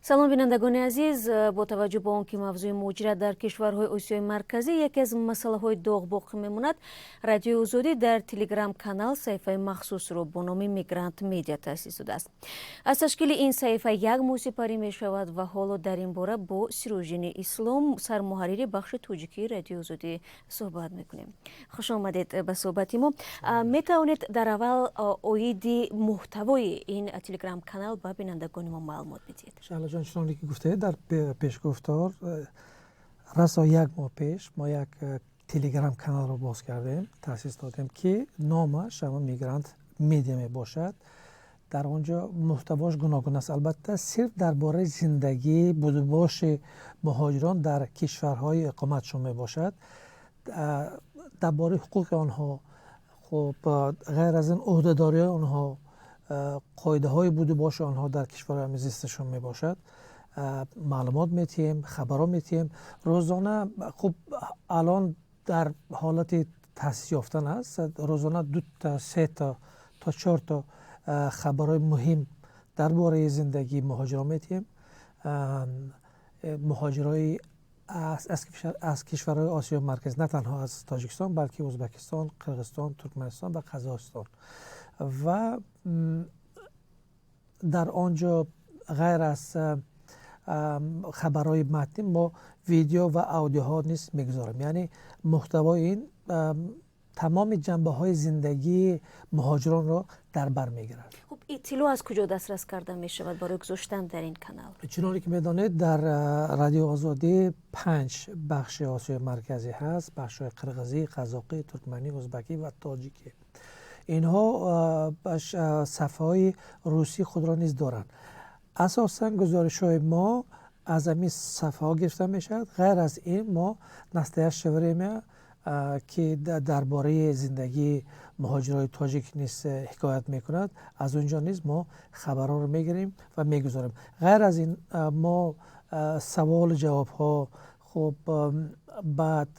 Салом, бинандагони азиз. Бо таваҷҷӯҳ ба он ки мавзӯи муҳоҷират дар кишварҳои Осиёи Марказӣ яке аз масъалаҳои доғ боқӣ мемонад, Радиои Озодӣ дар Телеграм канал саҳифаи махсусро бо номи «Мигрант Медиа» таъсис додааст. Аз ташкили ин саҳифа як моҳ сипарӣ мешавад ва ҳоло дар ин бора бо Сироҷиддини Ислом, сармуҳаррири бахши тоҷикии Радиои Озодӣ, суҳбат мекунем. Хуш омадед ба суҳбати мо. Метавонед дар аввал оиди муҳтавои ин Телеграм канал ба бинандагони мо маълумот бидиҳед? Шаҳлоҷон, чуноне ки гуфтед дар пешгуфтор, расо як моҳ пеш мо як Телеграм каналро боз кардем, таъсис додем, ки номаш ҳамон «Мигрант Медиа» мебошад. Дар он ҷо муҳтавош гуногун аст, албатта, сирф дар бораи зиндагӣ, будубоши муҳоҷирон дар кишварҳои иқоматшон мебошад, дар бораи ҳуқуқи онҳо, хуб, ғайр аз ин, ӯҳдадориҳои онҳо, қоидаҳои будубоши онҳо дар кишварҳои зисташон мебошад. Маълумот метиҳем, хабарҳо метиҳем рӯзона. Хуб, алон дар ҳолати таъсис ёфтан аст. Рӯзона дута, сета то чорта хабарҳои муҳим дар бораи зиндагии муҳоҷирон метиҳем, муҳоҷирои аз кишварҳои Осиёи Марказӣ, на танҳо аз Тоҷикистон, балки Ӯзбекистон, Қирғизистон, Туркманистон ва Қазоқистон. Ва дар он ҷо ғайр аз хабарҳои матнӣ мо видео ва аудиоҳо низ мегузорем. Яъне муҳтавои ин тамоми ҷанбаҳои зиндагии муҳоҷиронро дар бар мегирад. Хуб, иттилоъ аз куҷо дастрас карда мешавад барои гузоштан дар ин канал? Чуноне ки медонед, дар Радиои Озодӣ панҷ бахши Осиёи Марказӣ ҳаст: бахшҳои қирғизӣ, қазоқӣ, туркманӣ, ӯзбакӣ ва тоҷикӣ. Инҳо сафҳаҳои русии худро низ доранд. Асосан гузоришҳои мо аз ҳамин сафҳаҳо гирифта мешавад. Ғайр аз ин, мо «Настоящее время», ки дар бораи зиндагии муҳоҷирони тоҷик низ ҳикоят мекунад, аз он ҷо низ мо хабарҳоро мегирем ва мегузорем. Ғайр аз ин, мо саволу ҷавобҳо, хуб, баъд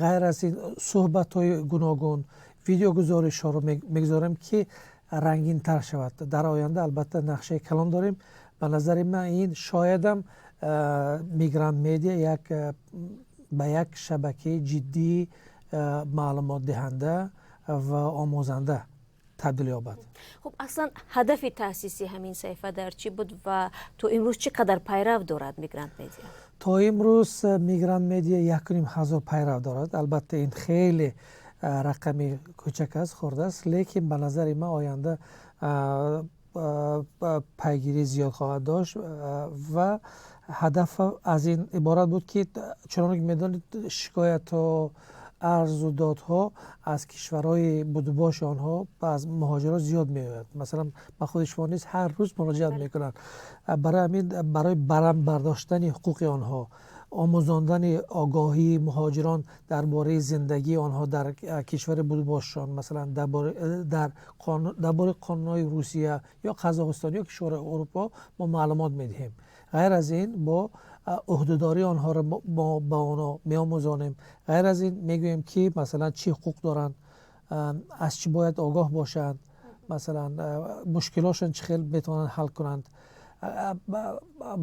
ғайр аз ин, суҳбатҳои гуногун, видеогузоришҳоро мегузорем, ки рангинтар шавад. Дар оянда, албатта, нақшаи калон дорем. Ба назари ман, ин шоядам «Мигрант Медиа» як ба як шабакаи ҷиддии маълумотдиҳанда ва омӯзанда табдил ёбад. Хуб, аслан ҳадафи таъсиси ҳамин саҳифа дар чӣ буд ва то имрӯз чӣ қадар пайрав дорад «Мигрант Медиа»? То имрӯз «Мигрант Медиа» 1500 пайрав дорад. Албатта, ин хеле рақами кӯчак аст, хурд аст, лекин ба назари ман, оянда пайгирӣ зиёд хоҳад дошт. Ва ҳадаф аз ин иборат буд, ки, чуноне ки медонед, шикоятҳо, арзу додҳо аз кишварҳои будубоши онҳо аз муҳоҷирон зиёд меояд. Масалан, ба худи шумо низ ҳар рӯз муроҷиат мекунанд. Барои ҳамин, барои баланд бардоштани ҳуқуқи онҳо, омӯзондани огоҳии муҳоҷирон дар бораи зиндагии онҳо дар кишвари будубошшон, масалан, дар бораи қонунҳои Русия ё Қазоқистон ё кишварҳои Аврупо мо маълумот медиҳем. Ғайр аз ин, бо ӯҳдадории онҳоро мо ба онҳо меомӯзонем. Ғайр аз ин, мегӯем, ки масалан, чӣ ҳуқуқ доранд, аз чӣ бояд огоҳ бошанд, масалан, мушкилотшон чӣ хел метавонанд ҳал кунанд.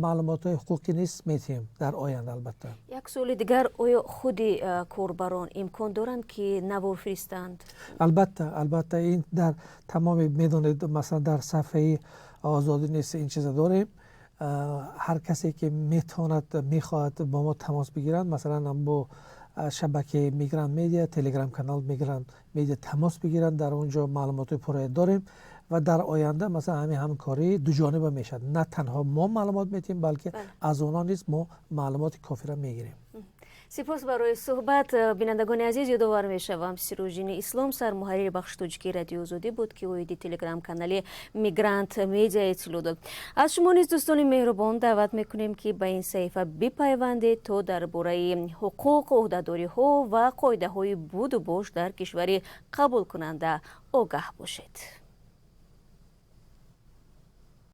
Маълумотҳои ҳуқуқӣ низ медиҳем дар оянда, албатта. Як суоли дигар: оё худи корбарон имкон доранд, ки навор фиристанд? Албатта, албатта, ин дар тамоми, медонед, масалан, дар сафҳаи Озодӣ низ ин чиза дорем. Ҳар касе ки метавонад, мехоҳад бо мо тамос бигирад, масалан, бо шабакаи «Мигрант Медиа», Телеграм канал «Мигрант Медиа» тамос бигиранд. Дар он ҷо маълумотҳои пурра дорем ва дар оянда, масалан, ҳамин ҳамкорӣ дуҷониба мешавад. На танҳо мо маълумот медиҳем, балки аз онҳо низ мо маълумоти кофиро мегирем. Сипос барои суҳбат. Бинандагони азиз, ёдовар мешавам, Сироҷиддини Ислом, сармуҳаррири бахши тоҷикии Радиои Озодӣ буд, ки оиди Телеграм канали «Мигрант Медиа» иттилоъ дод. Аз шумо низ, дӯстони меҳрубон, даъват мекунем, ки ба ин саҳифа бипайвандед, то дар бораи ҳуқуқ, ӯҳдадориҳо ва қоидаҳои буду бош дар кишвари қабулкунанда огаҳ бошед.